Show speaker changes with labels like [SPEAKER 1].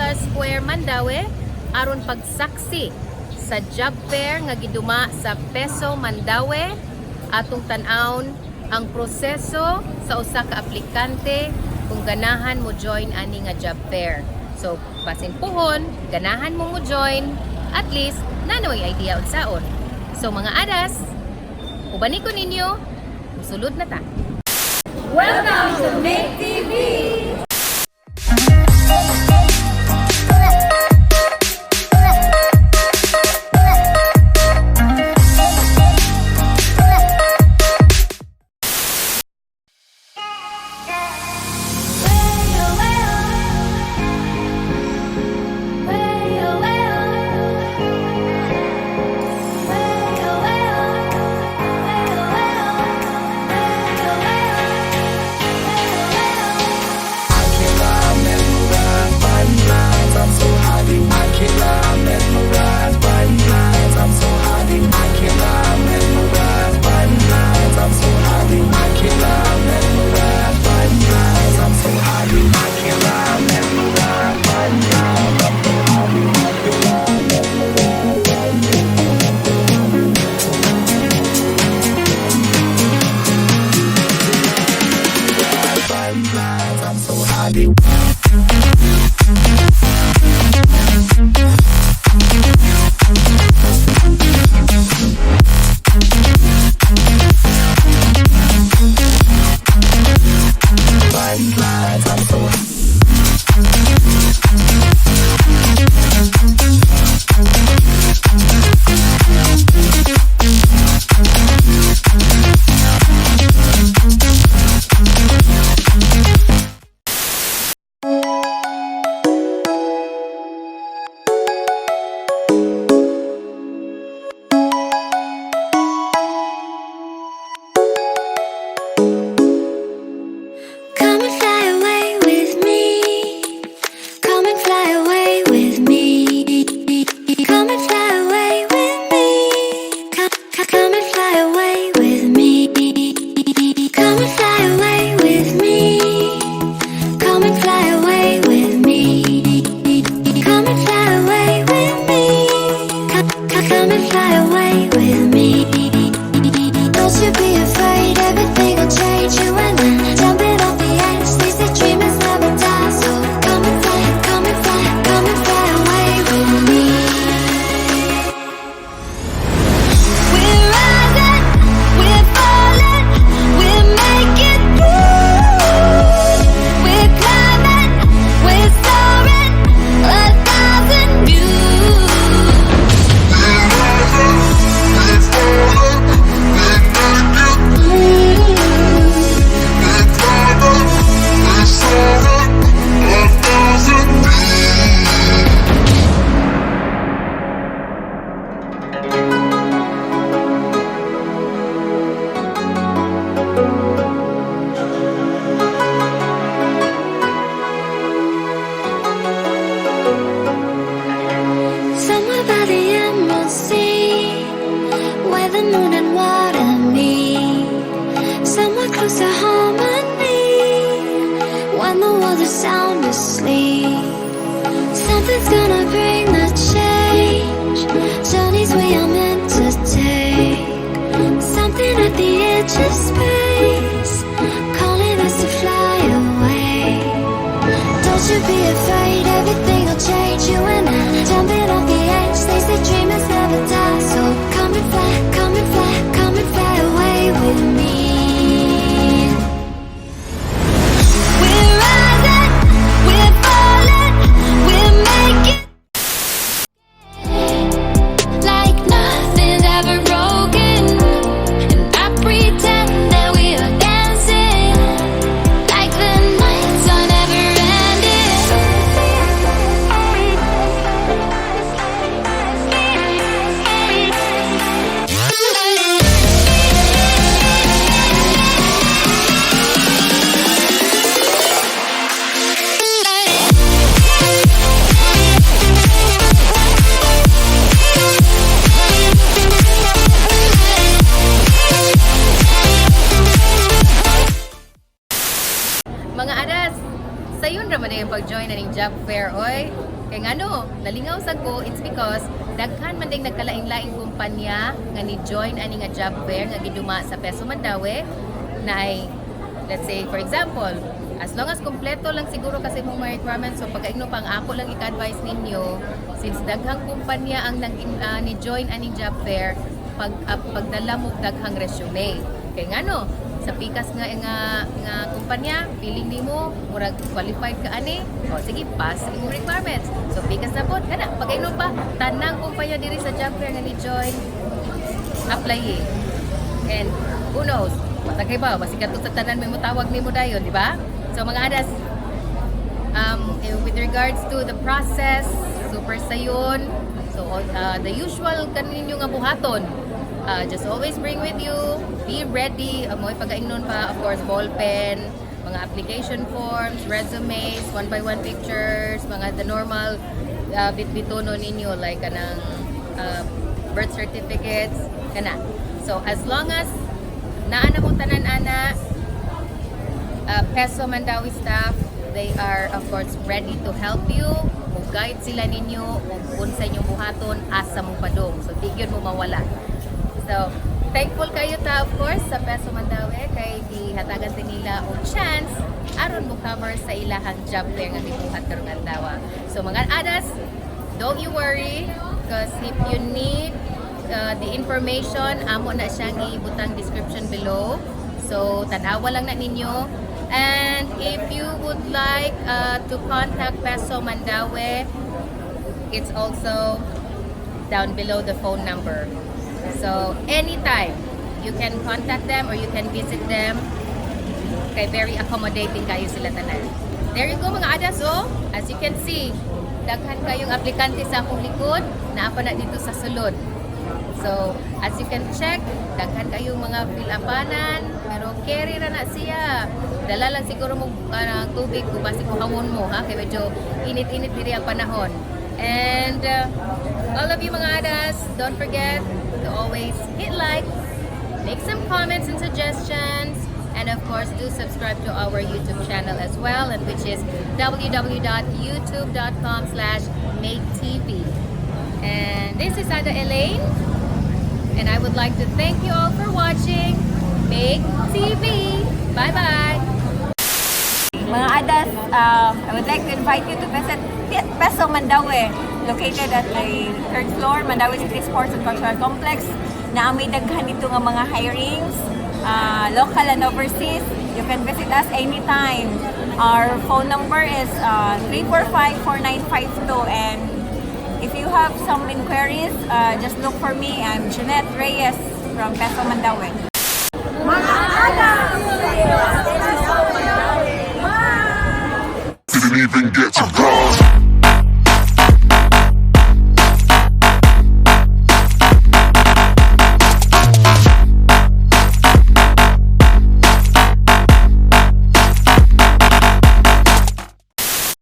[SPEAKER 1] Pilar Square, Mandaue, aron pagsaksi sa job fair nga giduma sa Peso Mandaue. Atong tan-awon ang proseso sa usa ka aplikante kung ganahan mo join ani nga job fair. So, basin puhon, ganahan mo mo join, at least naa nay idea unsaon. So mga adas, ubani ko ninyo, musulod na ta. Welcome to Make TV!
[SPEAKER 2] I can't lie, I'm mesmerized by you lines. I'm so high. I can't lie, I'm mesmerized by you lines. I'm so high. I can't lie, I'm mesmerized by you lines. I'm so high. I can't lie, I'm mesmerized by you lines. I'm so high. I can't lie, I'm mesmerized by you lines. I'm so high. I can't lie, I'm mesmerized by you by you lines. I'm so high. By you lines. I'm so high.
[SPEAKER 3] Come and fly away with me. Come and fly away with me. Come and fly away with me. Come, come and fly away with me. Come and fly away with me. Come and fly away with me. Come and fly away with me. Come, come and fly away with me. Don't you be afraid, everything will change. You and I jumping off the edge. They say dreamers never die. So come and fly, come and fly, come and fly away with me. We're rising, we're falling, we'll make it through. We're climbing, we're soaring, a thousand views.
[SPEAKER 2] We're rising, we're falling, we make it through. We're climbing, we're soaring, a thousand views.
[SPEAKER 3] Somewhere by the Emerald Sea, where the moon and water meet. Somewhere close to harmony, when the world is sound asleep. Something's gonna bring the change. Journeys we are meant to take. Something at the edge of space, calling us to fly away. Don't you be afraid, everything will change. You and I, jumping off the edge. They say dreamers never die. So come and fly, come and fly, come and fly away with me. We're rising, we're falling, we'll make it like nothing's ever broken. And I pretend that we are dancing like the nights are never ending.
[SPEAKER 1] Mga adas, sayon ra man yung pag-join na ning job fair, oy. Kay ngano, nalingaw sad ko, it's because daghan man ding nagkalaing-laing kumpanya nga ni join ani nga job fair nga giduma sa Peso Mandaue na ay, let's say for example, as long as kompleto lang siguro kasi mong mga requirements. So pagkaigno pang ako lang ika-advise ninyo, since daghang kumpanya ang nag ni join aning job fair, pagdala mo daghang resume. Kay ngano, sa pikas nga nga nga kumpanya, feeling nimo murag qualified ka ani, o sige, pass imong requirements. So pikas na pod kana, pagkaigno pa tanang kumpanya diri sa job fair nga ni join, apply. And who knows, wala kay ba, basi kadto sa tanan may mutawag nimo dayon, di ba? So mga adas, with regards to the process, super sayon. So the usual kaninyo nga buhaton. Just always bring with you, be ready, amoy pagaingnon pa, of course, ball pen, mga application forms, resumes, one by one pictures, mga the normal bitbitono ninyo like kanang birth certificates, kana. So as long as naa na mo tanan ana, Peso Mandaue staff, they are of course ready to help you. Mo guide sila ninyo ug unsa inyong buhaton, asa mo padung. So di gyud mo mawala. So thankful kayo ta, of course, sa Peso Mandaue kay gihatagan din nila og chance aron mo cover sa ilahang job fair nga gibuhat karong adlaw. So mga adas, don't you worry, because if you need the information, amo na siyang ibutang description below. So tanawa lang na ninyo. And if you would like to contact Peso Mandaue, it's also down below, the phone number. So anytime you can contact them or you can visit them kay very accommodating kayo sila tanan. There you go, mga adas, oh. As you can see, daghan kayong aplikante sa akong likod, naa pa na dito sa sulod. So, as you can check, daghan kayong mga fill-upanan, pero carry ra na siya. Dala lang siguro mo tubig kung basi kuhawon mo ha, kay medyo init-init diri ang panahon. And all of you mga adas, don't forget to always hit like, make some comments and suggestions, and of course do subscribe to our YouTube channel as well, and which is www.youtube.com/maketv. And this is Ada Elaine, and I would like to thank you all for watching Make TV. Bye bye.
[SPEAKER 4] Mga adas, I would like to invite you to visit Peso Mandaue, located at the third floor, Mandaue City Sports and Cultural Complex. Naa may daghan dito nga mga hirings, local and overseas. You can visit us anytime. Our phone number is 345-4952 and if you have some inquiries, just look for me. I'm Jeanette Reyes from Peso Mandaue.
[SPEAKER 5] Mga adas!
[SPEAKER 2] Didn't even get to cross.